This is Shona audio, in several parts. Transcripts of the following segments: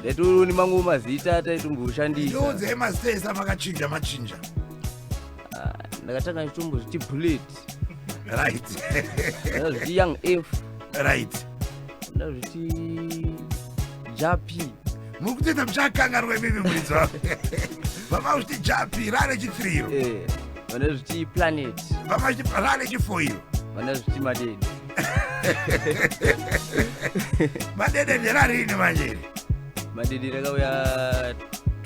Ndaitoriwo nemamwe mazita ataitomboshandisa. Ndiudzei mazita ese amakachinja machinja. Ah, ndakatanga ndichitombozviti Bullet. Right. Ndakazviti Young F. Right. Ndakazviti Japi. Muri kutoita muchakanganwa imimi muridzi wangu. Vama uchiti Japi rare chithriro. Eh, vandazviti Planet. Vama uchiti rare chifoiro. Vandazviti Madede. Madede nderarini manje iri? Madede rakauya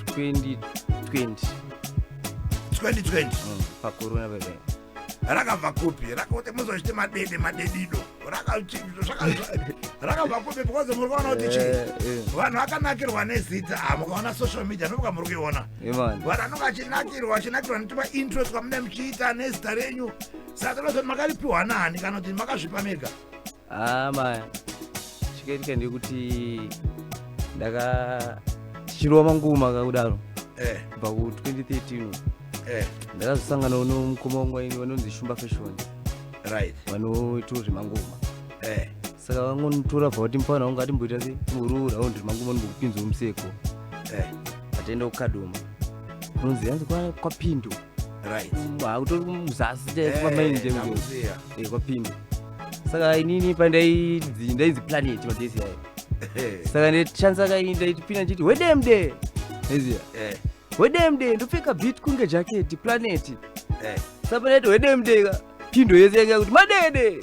2020. 2020. Pacorona pepe. Rakabva kupi? Rakakuti muzochiti madede madedido. Rakabva kupi because muri kuona kuti chii? Vanhu vakanakirwa nezita. Ah, mukaona social media ndomuka muri kuiona. Imani. Vanhu vanonga achinakirwa achinakirwa netuma intro twamune muchiita nezita renyu. Saka tinozoti makaripiwa nani kana kuti makazvipa mega? Ah, ma chikaitika ndekuti ndaka tichirova mangoma kakudaro kubva ku 2013 ndakazosangana nomukoma wangu waini vanonzi Shumba Fashion. Vanoitawo zvemangoma. Saka vangonotora bva kuti mufana wangu atimboita se timborora raundi remangoma ndimbokupinzawo museko. Ataenda kuKadoma kunonzi yanzi kwaPindo. Hakutori muzasi kwamaini chaiko. Ndakuziya. KwaPindo. Saka inini pandainzi ndainzi Planet madhesi ayo. Saka ndichanza kai ndaitipinda ndichiti wedemde. Eziya. Wedemde ndopfeka beat kunge jacket Planet. Saka pandaiti wedemde ka Pindo yese yanga kuti madede.